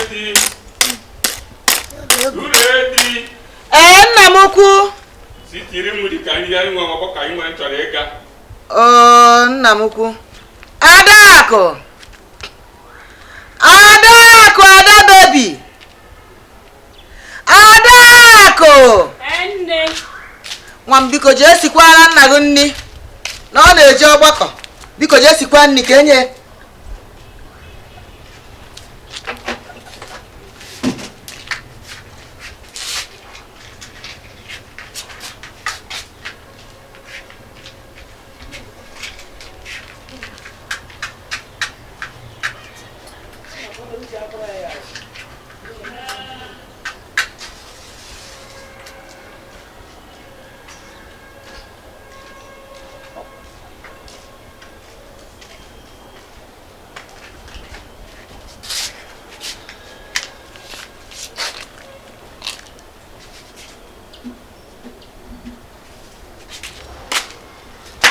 Uredi. Uredi. Ee, nna m ukwu. Si tiri m dị ka nri anyị nwe ọgbakọ anyị nwere chọrọ ịga. Oo, nna m ukwu. Adakụ. Adakụ, Ada baby. Adakụ. Nne. Nwa m, biko jee sikwara nna gị nri na ọ na-eje ọgbakọ. Biko jee sikwa nri ka enye.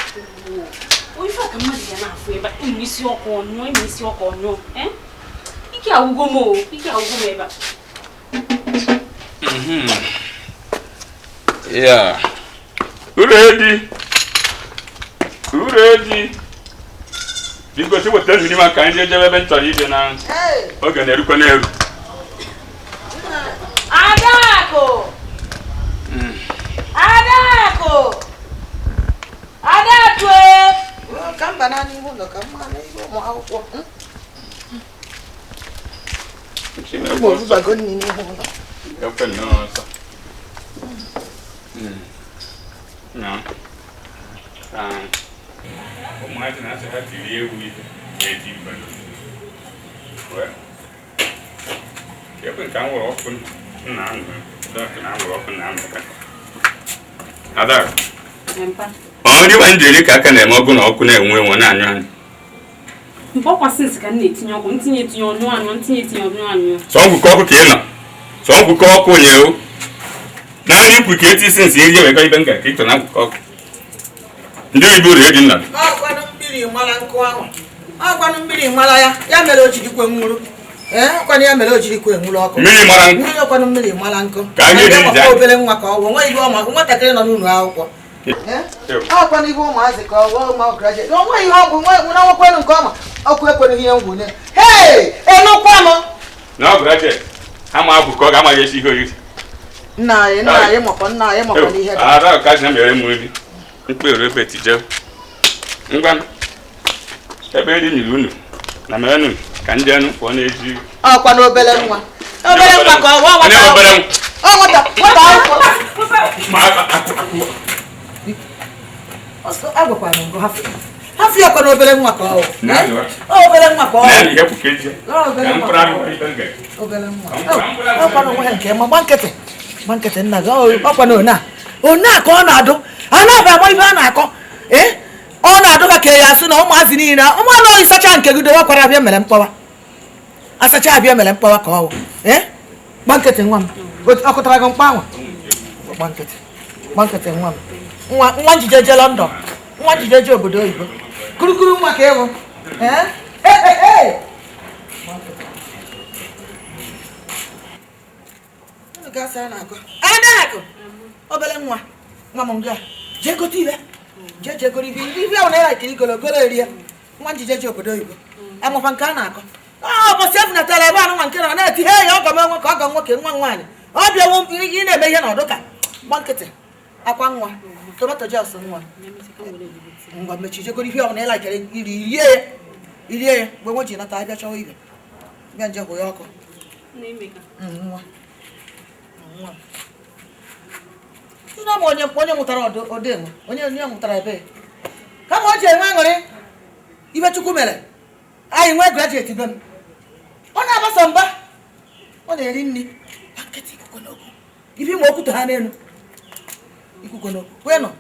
Ife a ka mmadụ ya na-afụ ebe a, ịmụ isi ọkụ ọnyụọ, ịmụ isi ọkụ ọnyụọ, eh? Ike agwụgo m o, ike agwụgo m ebe a. Ya. Uredi. Uredi. Biko si weta nri maka anyị jee ebe m chọrọ ije na oge na-erukwa n'elu. Adakụ. Adakụ. Adakụ e. Ka mba na n'ihu ụlọ ka mma n'ihu ụmụ akwụkwọ. Ụmụ ozuzago nri n'ihu ụlọ. Ekwe nnọọ ọsọ. Na. Ah. Ụmụazị na-asị ha tiri ewu ihe na-eti mba n'otu. Wee. Ekwe nke anwụrụ ọkụ nna ahụ na anwụrụ ọkụ nna ahụ ka. Ada. Mpa. Ọ nri nwa njeri ka aka na-eme ọgụ na ọkụ na-enwe enwe na-anyụ anyụ. Mpa, ọkwa since ka m na-etinye ọkụ, ntinye etinye ọnyụ anyụ, ntinye etinye ọnyụ anyụ. Sọ ngwụkọ ọkụ ka ị nọ. Sọ ngwụkọ ọkụ nyewu. Na nri kwu ka eti isi nsị eri ewega ibe nga ka ị chọ na ngwụkọ ọkụ. Ndị oyibo uru eji nna. Ọkwanụ mmiri mara nkụ ahụ. Ọkwanụ mmiri mara ya. Ya mere o jiri kwe nwuru. Ee, ọkwanụ ya mere o jiri kwe nwuru ọkụ. Mmiri mara nkụ. Mmiri ọkwanụ mmiri mara nkụ. Ka anyị eri Ọkwa nje. obere nwa ka ọ wụ. Nwa ibe ọma nwatakịrị nọ n'ụlọ akwụkwọ. Ọkwanụ ihe ụmụazị ka ọ wụ ụmụ graduate. O nweghị ihe ọ bụ nwa na nwekwanụ nke ọma. Ọkụ ekwenụ ihe ngwụ nye. Hei! Enukwa m! Na ọ graduate. Ha ma abụ ka ọ ga-amaghị esi ihe oriri. Nna anyị makwa nna anyị makwa n'ihe dị. Ada ka ji mere m nri. Mkperu ebe tije. Ngwa. Ebe nri nyere unu. Na merenụ ka ndị anụ pụọ na-eji. Ọkwa na obere nwa. Obere nwa ka ọ wụ Onye nwata. obere nwa. Ọ nwata nwata akwụkwọ. Ma akụ akụ. Ọsọ agwakwara m gị hafụ. Hafụ ya kwa na obere nwa ka ọ wụ. Naanị wa. Ọ obere nwa ka ọ wụ. Naanị ihe kwụ ka eji. Ọ obere Ka nwa. mkpụrụ ahụ ibe nga. Obere nwa. Ọkwa na onwe ha nke ma gba nkịtị. Gba nkịtị nna gị. Ọkwa na one a. One a ka ọ na-adụ. A na-aba agba ibe a na-akọ. Ee? Ọ na-adụ ka ya asụ na ụmụazị niile. Ụmụazị oyi sacha nke gị dowe kwara abịa mere mkpọwa. Asacha abịa mere mkpọwa ka ọ wụ. Ee? Gba nkịtị nwa m. Ọ kụtara gị mkpa anwa? Gba nkịtị. Gba nkịtị nwa m. Nwa nwa njije je London. Nwa njije je obodo oyibo. Kurukuru nwa ka ịwụ. Ee? Ee, ee, ee. Unu ga-asa a na-akọ. Adakụ! Obere nwa. Nwa m nga. Jee gote ibe. Jee jee goro ibe. Ibe ahụ naira ikiri golo golo erie. Nwa njije je obodo oyibo. Amakwa nke a na-akọ. Ọ ụbọchị efunatara ebe anụ nwa nke na na-eti he ya ọgọ m nwoke ọgọ nwoke nwa nwaanyị. Ọ bịawo ị na-eme ihe na ọdụka. Gba nkịtị. Akwa nwa. Tomato jos nwa. Ngwa mechi jegoro ihe ọbụla ịla ikere iri rie ya. Irie ya mgbe nwa ji nata abịa chọwa ibe. Bịa nje hụ ya ọkụ. Na-emeka. Nwa. Nwa. Nna m onye onye mụtara ọdụ enwe onye onye mụtara ebe kama o ji enwe aṅụrị ibe Chukwu mere anyị nwee graduate be m ọ na-agbasa mba ọ na-eri nri nkịtị ikuku n'okwu ibe ime okwute ha n'elu ikuku n'okwu kwee nọ.